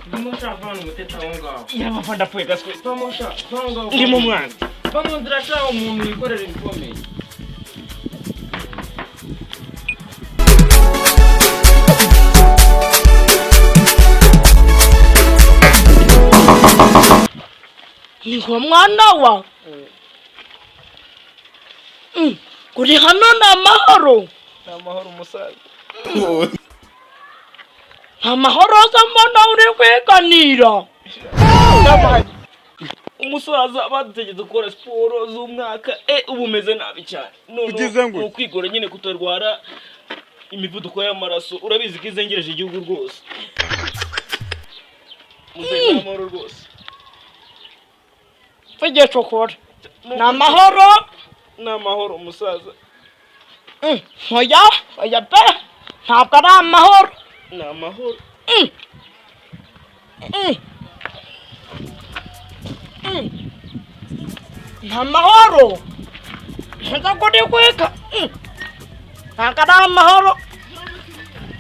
Ndimo nshaka hano umuteta aho ngaho. Yaba ndapfuye gaswe. Vamo sha, va aho ngaho. Ndimo mwana. Va mu nzira sha, umuntu wikorera ibikomeye. Niko mwana wa kuri hano ni amahoro. Ni amahoro umusaza. Amahoro se mbona uri kwiganira? Umusaza badutegetse gukora siporo z'umwaka, ubu umeze nabi cyane. Ugize ngo Ni ukwigora nyine kutarwara imivuduko y'amaraso, urabizi ko izengereje igihugu rwose. Muzehe, ni amahoro rwose. Tugisha ukuri, ni amahoro. Ni amahoro umusaza. Oya oya pe, ntabwo ari amahoro. Ni amahoro. Ni amahoro nza kuri kwika. Ntabwo ari amahoro,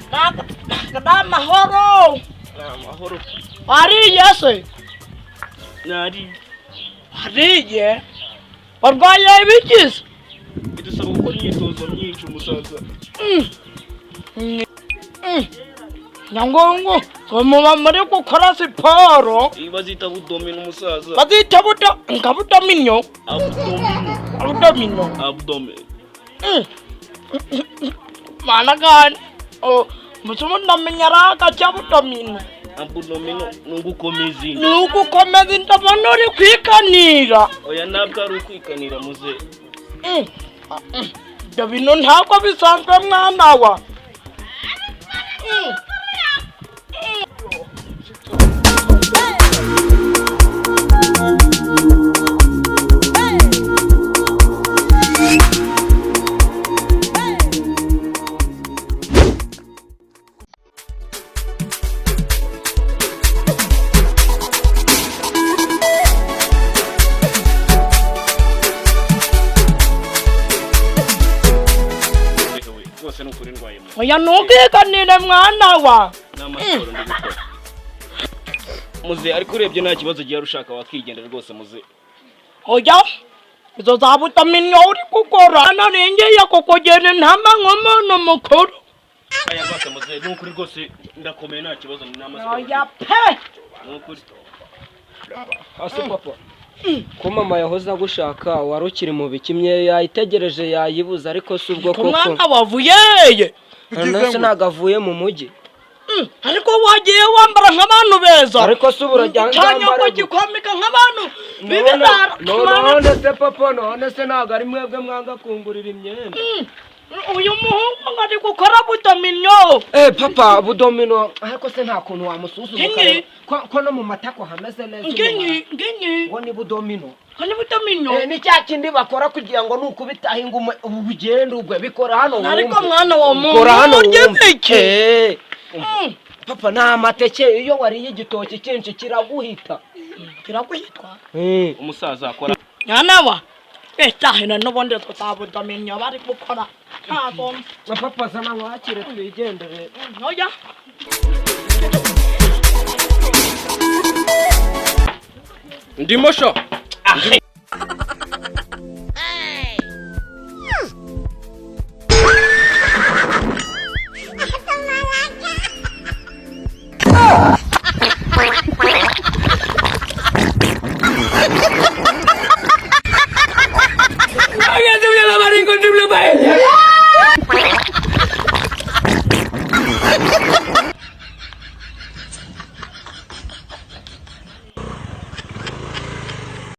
ntabwo ari amahoro. Ni amahoro. Wariye se? Nari. Wariye, warwaye ibikize? Bidusaba gukora imyitozo myinshi umusaza. Nyangongo ngo muba muri gukora siporo? Iyi bazita budomino umusaza. Bazita budo nka budomino? Abdomino. Budomino. Abdomen. Mana gani musumu ndamenya raka cya budomino. Abdomino ni ugukomeza inda. Ni ugukomeza inda, mbona uri kwikanira? Oya, ntabwo ari ukwikanira muze. Ibyo bintu ntabwo bisanzwe mwana wa. Rwose ni ukuri ndwaye mu. Oya, ntukikanire mwana wa. Ni amasiporo ndi gukora muze, ariko urebye nta kibazo gihari, ushaka wakigendera rwose muze. Oya, izo za budomino uri gukora naringiye kukugira intama nk'umuntu mukuru. Aya rwose muze, ni ukuri rwose ndakomeye, nta kibazo, ni amasiporo. Oya pe. Ni ukuri. Ase papa, ko mama yahoze agushaka wari ukiri mu biki? Imyeyo yayitegereje yayibuze, ariko si ubwo Ku koko. mwana wavuyeye? None se ntabwo avuye mu mujyi? Ariko wagiye wambara nk'abantu beza. Ariko se ubu urajya cyane nzambara ko gikwambika nk'abantu b'ibirara. None se papa, none se ntabwo ari mwebwe mwanga kungurira imyenda? Uyu muhungu ngo ari gukora budomino. Eh papa, budomino, ariko se nta kuntu wamusuzuma Nginyi. ukareba ko no mu matako hameze neza inyuma? Nginyi nginyi. Ngo ni budomino. Ngo ni budomino. Eh, ni cya kindi bakora kugira ngo nukubitaho ingume ugende ugwe, bikora hano wumve. Ariko mwana wa muntu Kora hano urya wumve. ibiki? Eh, papa, ni amateke, iyo wariye igitoki cyinshi kiraguhita. Kiraguhitwa. Umusaza akora. Mwana wa etahina n'ubundi tutabudomino bari gukora ntabwo. Na papa, zana wakire twigendere. Oya. Ndimo sha.